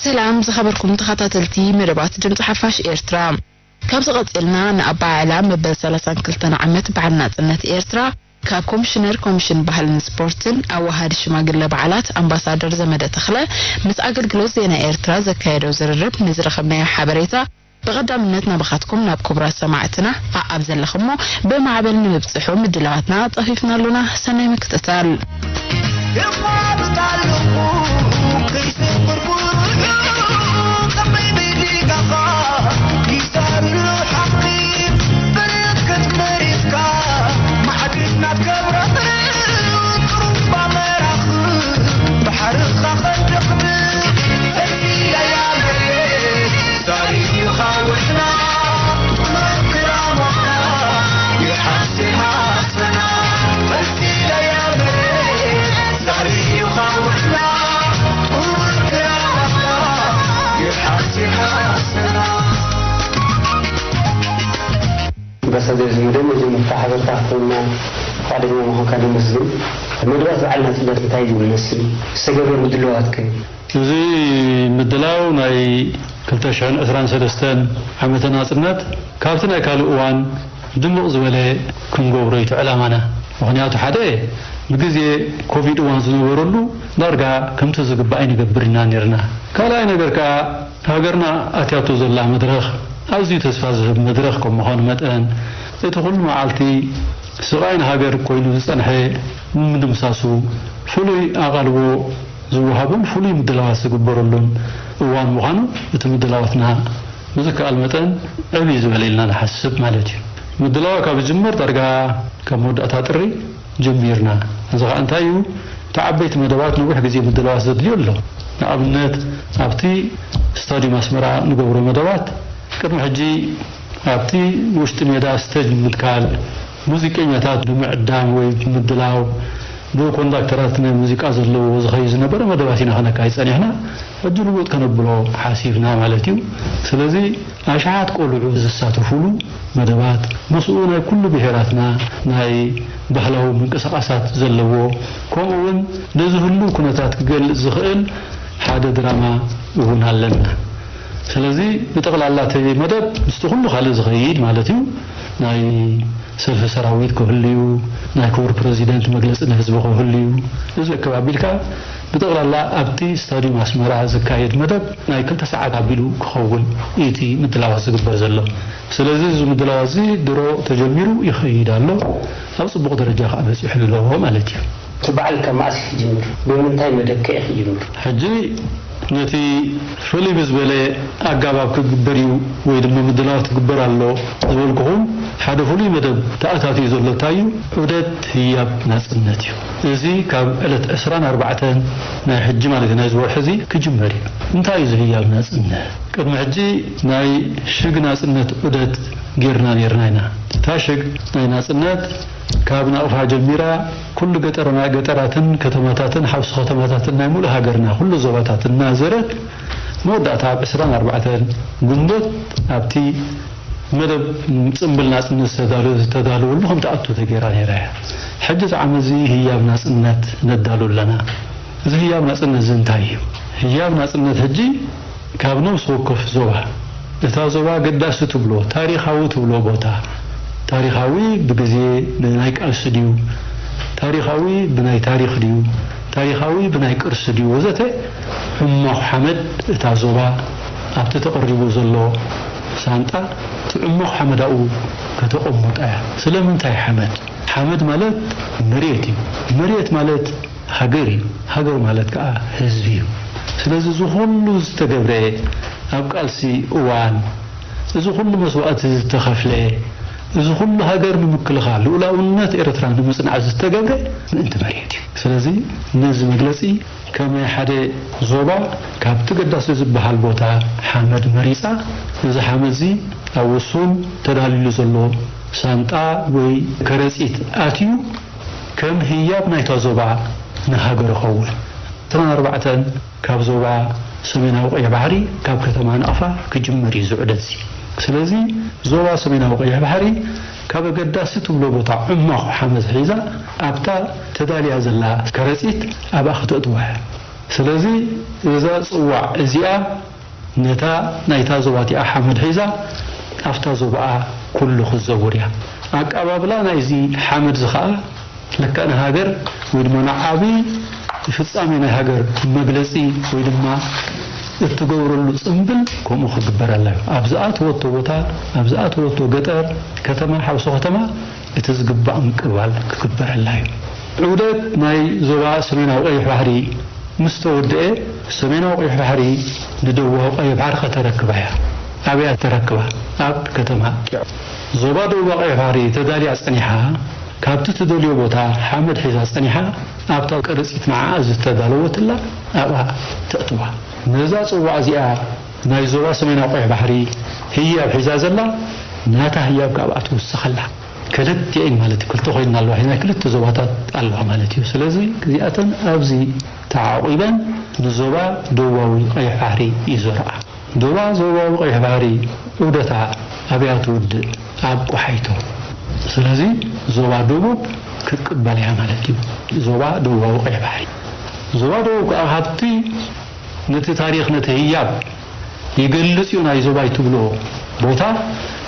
ሰላም ዝኸበርኩም ተኸታተልቲ መደባት ድምፂ ሓፋሽ ኤርትራ። ካብዚ ቀፂልና ንኣበዓዕላ መበል ሰላሳን ክልተን ዓመት በዓል ናፅነት ኤርትራ ካብ ኮሚሽነር ኮሚሽን ባህልን ስፖርትን ኣወሃዲ ሽማግለ በዓላት ኣምባሳደር ዘመደ ተኽለ ምስ ኣገልግሎት ዜና ኤርትራ ዘካየዶ ዝርርብ ንዝረኸብናዮ ሓበሬታ ብቐዳምነት ናባኻትኩም ናብ ክቡራት ሰማዕትና ኣኣብ ዘለኹሞ ብማዕበል ንምብጽሑ ምድላዋትና ኣጻፊፍና ኣሎና። ሰናይ ምክትታል። ኣምባሳደር ዘመደ፣ መጀመርታ ሓበርካ ክትህበና ፍቓደኛ ምዃንካ ነመስግን። መደባት በዓል ናጽነት እንታይ እዩ ዝመስል? ዝተገብረ ምድላዋት ከ? እዚ ምድላው ናይ ክልተ ሽሕን ዕስራን ሰለስተን ዓመተ ናጽነት ካብቲ ናይ ካልእ እዋን ድምቕ ዝበለ ክንገብሮ እዩ እቲ ዕላማና። ምኽንያቱ ሓደ ብግዜ ኮቪድ እዋን ዝነበረሉ ዳርጋ ከምቲ ዝግባእ ኣይንገብር ኢና ነርና። ካልኣይ ነገር ከኣ ሃገርና ኣትያቶ ዘላ መድረኽ ኣዝዩ ተስፋ ዝህብ መድረኽ ከም ምዃኑ መጠን እቲ ኩሉ መዓልቲ ስቓይ ንሃገር ኮይኑ ዝጸንሐ ንምድምሳሱ ፍሉይ ኣቓልቦ ዝወሃቦን ፍሉይ ምድላዋት ዝግበረሉን እዋን ምዃኑ እቲ ምድላዋትና ብዝከኣል መጠን ዕብይ ዝበለ ኢልና ንሓስብ ማለት እዩ። ምድላዋ ካብ ዝጅመር ዳርጋ ካብ መወዳእታ ጥሪ ጀሚርና። እዚ ኸኣ እንታይ እዩ? እቲ ዓበይቲ መደባት ነዊሕ ግዜ ምድላዋት ዘድልዮ ኣሎ። ንኣብነት ኣብቲ ስታድዩም ኣስመራ ንገብሮ መደባት ቅድሚ ሕጂ ኣብቲ ውሽጢ ሜዳ ስተጅ ንምትካል፣ ሙዚቀኛታት ብምዕዳም ወይ ብምድላው፣ ብኮንዳክተራት ናይ ሙዚቃ ዘለዎ ዝኸይድ ዝነበረ መደባት ኢና ከነካይድ ጸኒሕና። ሕጂ ልውጥ ከነብሎ ሓሲብና ማለት እዩ። ስለዚ ኣሽሓት ቆልዑ ዝሳተፉሉ መደባት፣ ምስኡ ናይ ኩሉ ብሄራትና ናይ ባህላዊ ምንቅስቓሳት ዘለዎ፣ ከምኡ እውን ነዚ ህሉው ኩነታት ክገልጽ ዝኽእል ሓደ ድራማ እውን ኣለና። ስለዚ ብጠቕላላ እቲ መደብ ምስቲ ኩሉ ካልእ ዝኸይድ ማለት እዩ። ናይ ሰልፊ ሰራዊት ክህሉ እዩ፣ ናይ ክቡር ፕረዚደንት መግለጺ ንህዝቢ ክህሉ እዩ። እዚ ክብ ኣቢልካ ብጠቕላላ ኣብቲ ስታድዩም ኣስመራ ዝካየድ መደብ ናይ ክልተ ሰዓት ኣቢሉ ክኸውን እዩ እቲ ምድላዋት ዝግበር ዘሎ። ስለዚ እዚ ምድላዋት እዚ ድሮ ተጀሚሩ ይኸይድ ኣሎ፣ ኣብ ጽቡቕ ደረጃ ከኣ በጺሑ ኣሎ ማለት እዩ። እቲ በዓል ካብ መዓስ እዩ ክጅምር? ብምንታይ መደብ ከ እዩ ክጅምር? ሕጂ ነቲ ፍልይ ብዝበለ ኣጋባብ ክግበር እዩ ወይ ድማ ምድላዋት ክግበር ኣሎ ዝበልኩኹም ሓደ ፍሉይ መደብ ተኣታትዩ ዘሎ እንታይ እዩ? ዑደት ህያብ ናጽነት እዩ። እዚ ካብ ዕለት ዕስራን ኣርባዕተን ናይ ሕጂ ማለት እዩ ናይዚ ወርሒ እዚ ክጅመር እዩ። እንታይ እዩ እዚ ህያብ ናጽነት? ቅድሚ ሕጂ ናይ ሽግ ናጽነት ዑደት ጌርና ኔርና ኢና። እታ ሽግ ናይ ናጽነት ካብ ናቕፋ ጀሚራ ኩሉ ገጠራማ-፣ ገጠራትን ከተማታትን ሓውሲ ከተማታትን ናይ ሙሉእ ሃገርና ኩሉ ዞባታት እናዘረት መወዳእታ ኣብ ዕስራን ኣርባዕተን ጉንበት ኣብቲ መደብ ጽምብል ናጽነት ዝተዳለ-፣ ዝተዳለወሉ ከም ትኣቱ ተገይራ ነይራ እያ። ሕጂ እዚ ዓመት እዚ ህያብ ናጽነት ነዳሉ ኣለና። እዚ ህያብ ናጽነት እዚ እንታይ እዩ? ህያብ ናጽነት ሕጂ ካብ ነፍሲ ወከፍ ዞባ፣ እታ ዞባ ኣገዳሲ ትብሎ፣ ታሪኻዊ ትብሎ ቦታ፣ ታሪኻዊ ብግዜ ናይ ቃልሲ ድዩ? ታሪኻዊ ብናይ ታሪኽ ድዩ? ታሪኻዊ ብናይ ቅርሲ ድዩ? ወዘተ፣ ሕማኹ ሓመድ እታ ዞባ ኣብቲ ተቐሪቡ ዘሎ ሳንጣ፣ እቲ ዕማኹ ሓመድ ኣብኡ ከተቐምጣ እያ። ስለምንታይ ሓመድ? ሓመድ ማለት መሬት እዩ። መሬት ማለት ሃገር እዩ። ሃገር ማለት ከኣ ህዝቢ እዩ። ስለዚ እዚ ኩሉ ዝተገብረ ኣብ ቃልሲ እዋን፣ እዚ ኩሉ መስዋእቲ ዝተኸፍለ፣ እዚ ኩሉ ሃገር ንምክልኻል፣ ልኡላውነት ኤርትራ ንምጽናዕ ዝተገብረ ምእንቲ መሬት እዩ። ስለዚ ነዚ መግለጺ ከመይ ሓደ ዞባ ካብቲ ገዳሲ ዝበሃል ቦታ ሓመድ መሪጻ፣ እዚ ሓመድ እዚ ኣብ ውሱን ተዳልዩሉ ዘሎ ሳንጣ ወይ ከረጺት ኣትዩ ከም ህያብ ናይታ ዞባ ንሃገር ይኸውን። ዕስራን ኣርባዕተን ካብ ዞባ ሰሜናዊ ቀይሕ ባሕሪ ካብ ከተማ ናቕፋ ክጅመር እዩ እዚ ዑደት እዚ። ስለዚ ዞባ ሰሜናዊ ቀይሕ ባሕሪ ካብ ኣገዳሲ ትብሎ ቦታ ዕማኹ ሓመድ ሒዛ ኣብታ ተዳልያ ዘላ ከረጺት ኣብኣ ክተእትዋ እያ። ስለዚ እዛ ጽዋዕ እዚኣ ነታ ናይታ ዞባ እቲኣ ሓመድ ሒዛ ኣብታ ዞባኣ ኩሉ ክትዘውር እያ። ኣቀባብላ ናይዚ ሓመድ እዚ ኸኣ ልክዕ ንሃገር ወይ ድማ ንዓቢ ፍጻሜ ናይ ሃገር መግለጺ ወይ ድማ እትገብረሉ ጽምብል ከምኡ ክግበረላ እዩ። ኣብ ዝኣተወቶ ቦታ፣ ኣብ ዝኣተወቶ ገጠር፣ ከተማ፣ ሓውሲ ከተማ እቲ ዝግባእ ምቅባል ክግበረላ እዩ። ዑደት ናይ ዞባ ሰሜናዊ ቀይሕ ባሕሪ ምስ ተወደኤ፣ ሰሜናዊ ቀይሕ ባሕሪ ንደቡባዊ ቀይሕ ባሕሪ ከተረክባ እያ። ኣበይ እያ ተረክባ? ኣብ ከተማ ቂዖ። ዞባ ደቡባዊ ቀይሕ ባሕሪ ተዳልያ ጸኒሓ፣ ካብቲ ትደልዮ ቦታ ሓመድ ሒዛ ጸኒሓ፣ ኣብታ ቀረጺት ንዓኣ ዝተዳለወትላ ኣብኣ ተእትዋ። ነዛ ጽዋዕ እዚኣ ናይ ዞባ ሰሜናዊ ቀይሕ ባሕሪ ህያብ ሒዛ ዘላ፣ ናታ ህያብ ካብኣ ትውስኸላ። ክልቲኤን ማለት ክልተ ኮይና ኣለዋ፣ ናይ ክልተ ዞባታት ኣለዋ ማለት እዩ። ስለዚ እዚኣተን ኣብዚ ተዓቂበን ንዞባ ደቡባዊ ቀይሕ ባሕሪ ይዞርኣ። ዶባ ዞባዊ ቀይሕ ባሕሪ ዑደታ ኣብያ ትውድእ ኣብ ቆሓይቶ። ስለዚ ዞባ ደቡብ ክትቅበል እያ ማለት እዩ። ዞባ ደቡባዊ ቀይሕ ባሕሪ። ዞባ ደቡብ ከኣ ካብቲ ነቲ ታሪኽ ነቲ ህያብ ይገልጽ እዩ ናይ ዞባይ ትብሎ ቦታ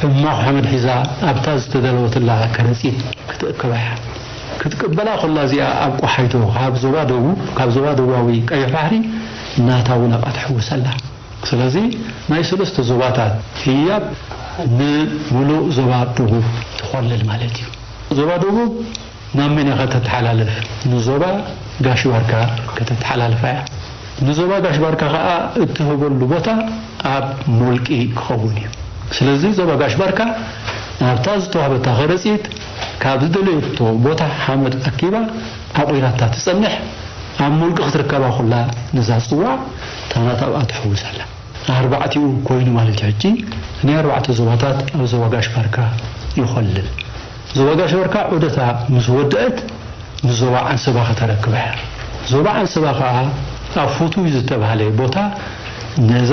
ሕማቕ ሓመድ ሒዛ ኣብታ ዝተዳለወትላ ከረጺት ክትእከባ እያ። ክትቅበላ ከላ እዚኣ ኣብ ቆሓይቶ ካብ ዞባ ደቡብ፣ ካብ ዞባ ደቡባዊ ቀይሕ ባሕሪ ናታ እውን ኣብኣ ትሕውሰላ። ስለዚ ናይ ሰለስተ ዞባታት ህያብ ንምሉእ ዞባ ደቡብ ትኾልል ማለት እዩ። ዞባ ደቡብ ናብ መን እያ ከተተሓላልፍ? ንዞባ ጋሽ ባርካ ከተተሓላልፋ እያ። ንዞባ ጋሽ ባርካ ኸኣ እትህበሉ ቦታ ኣብ ሞልቂ ክኸውን እዩ። ስለዚ ዞባ ጋሽ ባርካ ናብታ ዝተዋህበታ ከረጺት ካብ ዝደለየቶ ቦታ ሓመድ ኣኪባ ኣቑራታ ትጸንሕ። ኣብ ሞልቂ ክትርከባ ከላ ነዛ ጽዋዕ እታ ናታ ኣብኣ ትሕውስ ኣላ። ኣርባዕቲኡ ኮይኑ ማለት እዩ። ሕጂ ናይ ኣርባዕተ ዞባታት ኣብ ዞባ ጋሽ ባርካ ይኾልል። ዞባ ጋሽ ባርካ ዑደታ ምስ ወደአት ንዞባ ዓንሰባ ከተረክባ እያ። ዞባ ዓንሰባ ከኣ ኣብ ፍቱይ ዝተባህለ ቦታ ነዛ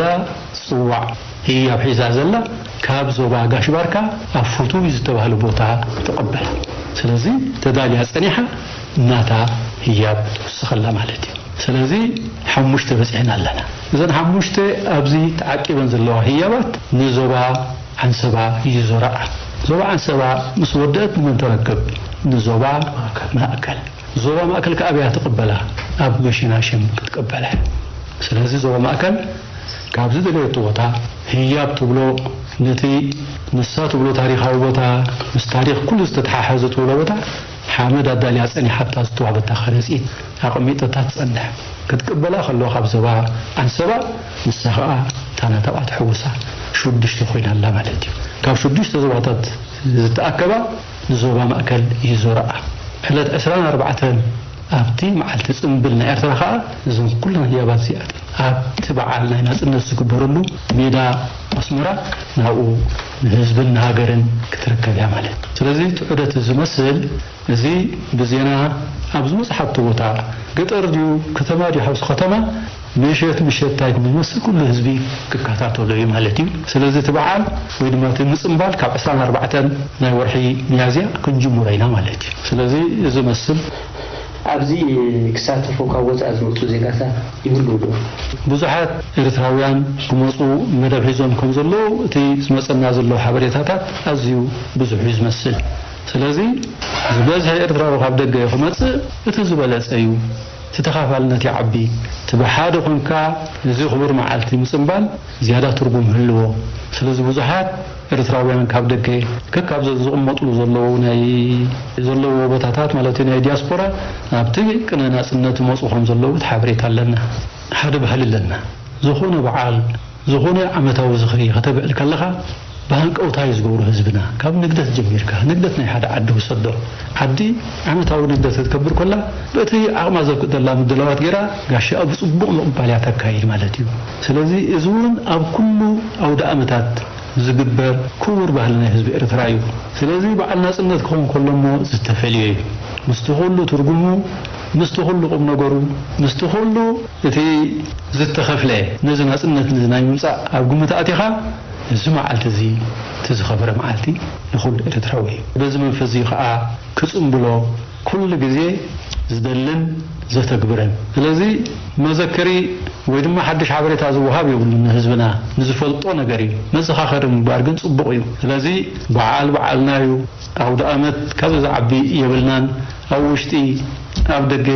ጽዋዕ ህያብ ሒዛ ዘላ ካብ ዞባ ጋሽ ባርካ ኣብ ፍቱይ ዝተባህለ ቦታ ትቕበላ። ስለዚ ተዳልያ ጸኒሓ ናታ ህያብ ትውስኸላ ማለት እዩ። ስለዚ ሓሙሽተ በጺሕና ኣለና። እዘን ሓሙሽተ ኣብዚ ተዓቂበን ዘለዋ ህያባት ንዞባ ዓንሰባ ይዞራኣ። ዞባ ዓንሰባ ምስ ወደአት ንመን ተረክብ? ንዞባ ማእከል። ዞባ ማእከል ከኣ ኣብያ ትቕበላ? ኣብ ገሽናሽም ክትቅበላ። ስለዚ ዞባ ማእከል ካብ ዝደለየቶ ቦታ ህያብ ትብሎ፣ ነቲ ንሳ ትብሎ ታሪኻዊ ቦታ፣ ምስ ታሪኽ ኩሉ ዝተተሓሓዘ ትብሎ ቦታ ሓመድ ኣዳልያ ጸኒሓ ኣብታ ዝተዋህበታ ከረጺት ኣቐሚጠታ ትጸንሕ። ክትቅበላ ከሎ ካብ ዞባ ዓንሰባ ንሳ ኸኣ እታ ናታ ኣብኣ ትሕውሳ ሽዱሽተ ኮይና ኣላ ማለት እዩ። ካብ ሽዱሽተ ዞባታት ዝተኣከባ ንዞባ ማእከል ይዞራኣ። ዕለት ዕስራን ኣርባዕተን ኣብቲ መዓልቲ ጽምብል ናይ ኤርትራ ኸኣ እዞም ኩለን ህያባት እዚኣተን ኣብቲ በዓል ናይ ናጽነት ዝግበረሉ ሜዳ ኣስመራ ናብኡ ንህዝብን ንሃገርን ክትርከብ እያ ማለት እዩ። ስለዚ እቲ ዑደት ዝመስል እዚ ብዜና ኣብ ዝበጽሓቶ ቦታ ገጠር ድዩ ከተማ ድዩ ሓውሲ ከተማ ምሸት ምሸት እንታይ ከም ዝመስል ኩሉ ህዝቢ ክከታተሎ እዩ ማለት እዩ። ስለዚ እቲ በዓል ወይ ድማ እቲ ምጽምባል ካብ ዕስራን ኣርባዕተን ናይ ወርሒ ሚያዝያ ክንጅምሮ ኢና ማለት እዩ። ስለዚ እዚ መስል ኣብዚ ክሳተፉ ካብ ወጻኢ ዝመጹ ዜጋታት ይህልዉ ዶ? ብዙሓት ኤርትራውያን ክመጹ መደብ ሒዞም ከም ዘለዉ እቲ ዝመጸና ዘሎ ሓበሬታታት ኣዝዩ ብዙሕ እዩ ዝመስል። ስለዚ ዝበዝሐ ኤርትራዊ ካብ ደገ ክመጽእ እቲ ዝበለጸ እዩ። እቲ ተኻፋልነት ይዓቢ። እቲ ብሓደ ኮንካ እዚ ክቡር መዓልቲ ምጽምባል ዝያዳ ትርጉም ይህልዎ። ስለዚ ብዙሓት ኤርትራውያን ካብ ደገ ከካብ ዘ-፣ ዝቕመጥሉ ዘለዉ ናይ ዘለዎ ቦታታት ማለት እዩ ናይ ዲያስፖራ ናብቲ ቅነ ናጽነት ይመጹ ከም ዘለዉ እቲ ሓበሬታ ኣለና። ሓደ ባህሊ ኣለና። ዝኾነ በዓል፣ ዝኾነ ዓመታዊ ዝኽሪ ከተብዕል ከለኻ ብሃንቀውታ እዩ ዝገብሮ ህዝብና። ካብ ንግደት ጀሚርካ፣ ንግደት ናይ ሓደ ዓዲ ውሰዶ። ዓዲ ዓመታዊ ንግደት ክትከብር ከላ በቲ ዓቕማ ዘፍቅደላ ምድላዋት ገይራ ጋሻኣ ብጽቡቕ ምቕባል እያ ተካይድ ማለት እዩ። ስለዚ እዚ እውን ኣብ ኩሉ ኣውደ ኣመታት ዝግበር ክቡር ባህሊ ናይ ህዝቢ ኤርትራ እዩ። ስለዚ በዓል ናጽነት ክኸውን ከሎ እሞ ዝተፈልየ እዩ። ምስቲ ኩሉ ትርጉሙ፣ ምስቲ ኩሉ ቁም ነገሩ፣ ምስቲ ኩሉ እቲ ዝተኸፍለ ነዚ ናጽነት ነዚ ናይ ምምጻእ ኣብ ግምት ኣቲኻ እዚ መዓልቲ እዚ እቲ ዝኸበረ መዓልቲ ንኹሉ ኤርትራዊ እዩ። በዚ መንፈስ እዚ ኸኣ ክጽምብሎ ኩሉ ግዜ ዝደልን ዘተግብረን። ስለዚ መዘከሪ ወይ ድማ ሓድሽ ሓበሬታ ዝወሃብ የብሉን ንህዝብና፣ ንዝፈልጦ ነገር እዩ። መዘኻኸሪ ምግባር ግን ጽቡቕ እዩ። ስለዚ በዓል በዓልና እዩ። ኣውደ ኣመት ካብዚ ዝዓቢ የብልናን። ኣብ ውሽጢ ኣብ ደገ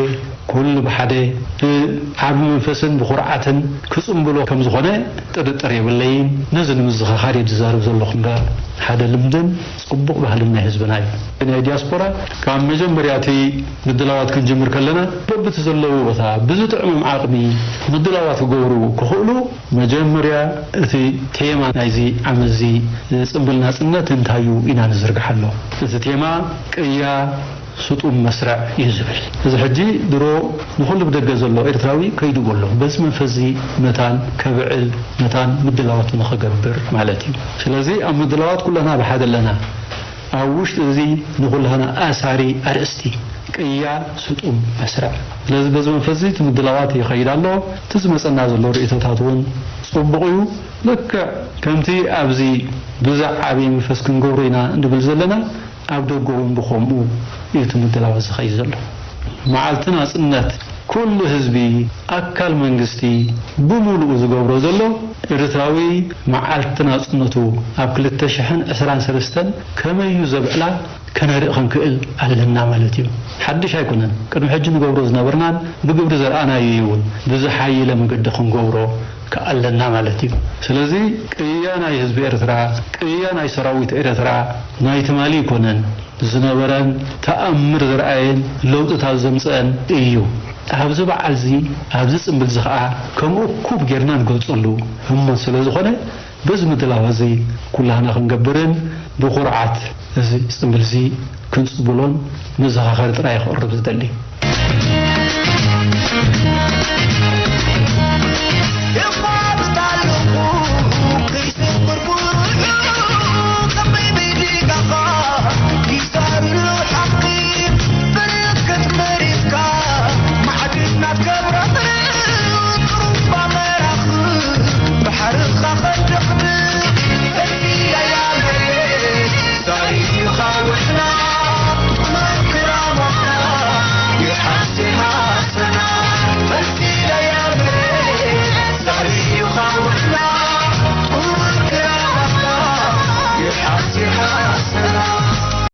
ኩሉ ብሓደ ብዓቢ መንፈስን ብኹርዓትን ክጽምብሎ ከም ዝኾነ ጥርጥር የብለይን። ነዚ ንምዝኻኻር እየ ዝዛረብ ዘለኹ እምበር ሓደ ልምድን ጽቡቕ ባህልን ናይ ህዝብና እዩ። ናይ ዲያስፖራ ካብ መጀመርያ እቲ ምድላዋት ክንጅምር ከለና በብቲ ዘለዎ ቦታ ብዝጥዕሞም ዓቕሚ ምድላዋት ክገብሩ ክኽእሉ መጀመርያ እቲ ቴማ ናይዚ ዓመት እዚ ጽምብል ናጽነት እንታይ እዩ ኢና ንዝርግሓሎ። እቲ ቴማ ቅያ ስጡም መስርዕ እዩ ዝብል። እዚ ሕጂ ድሮ ንኹሉ ብደገ ዘሎ ኤርትራዊ ከይዱ ኣሎ። በዚ መንፈስ እዚ መታን ከብዕል መታን ምድላዋቱ ንኽገብር ማለት እዩ። ስለዚ ኣብ ምድላዋት ኩላና ብሓደ ኣለና። ኣብ ውሽጢ እዚ ንኹላና ኣሳሪ ኣርእስቲ ቅያ ስጡም መስርዕ። ስለዚ በዚ መንፈስ እዚ እቲ ምድላዋት ይኸይድ ኣሎ። እቲ ዝመጸና ዘሎ ርእይቶታት እውን ጽቡቕ እዩ። ልክዕ ከምቲ ኣብዚ ብዛዕ ዓብዪ መንፈስ ክንገብሮ ኢና ንብል ዘለና፣ ኣብ ደገ እውን ብኸምኡ እዩ እቲ ምድላዋት ዝኸይድ ዘሎ። መዓልቲ ናጽነት ኩሉ ህዝቢ፣ ኣካል መንግስቲ ብምሉኡ ዝገብሮ ዘሎ፣ ኤርትራዊ መዓልቲ ናጽነቱ ኣብ ክልተ ሽሕን ዕስራን ሰለስተን ከመይ እዩ ዘብዕላ ከነርኢ ክንክእል ኣለና ማለት እዩ። ሓድሽ ኣይኮነን። ቅድሚ ሕጂ ንገብሮ ዝነበርናን ብግብሪ ዘርኣናዮ እዩ እውን ብዝሓየለ መገዲ ክንገብሮ ከኣለና ማለት እዩ። ስለዚ ቅያ ናይ ህዝቢ ኤርትራ፣ ቅያ ናይ ሰራዊት ኤርትራ ናይ ትማሊ ኣይኮነን። ዝነበረን ተኣምር ዘርኣየን ለውጥታት ዘምጸአን እዩ። ኣብዚ በዓል እዚ፣ ኣብዚ ጽምብል እዚ ኸኣ ከምኡ እኩብ ጌርና ንገልጸሉ ህሞት ስለ ዝኾነ፣ በዚ ምድላው እዚ ኩላህና ክንገብርን ብኹርዓት እዚ ጽምብል እዚ ክንጽብሎን መዘኻኸሪ ጥራይ ከቕርብ ዝደሊ።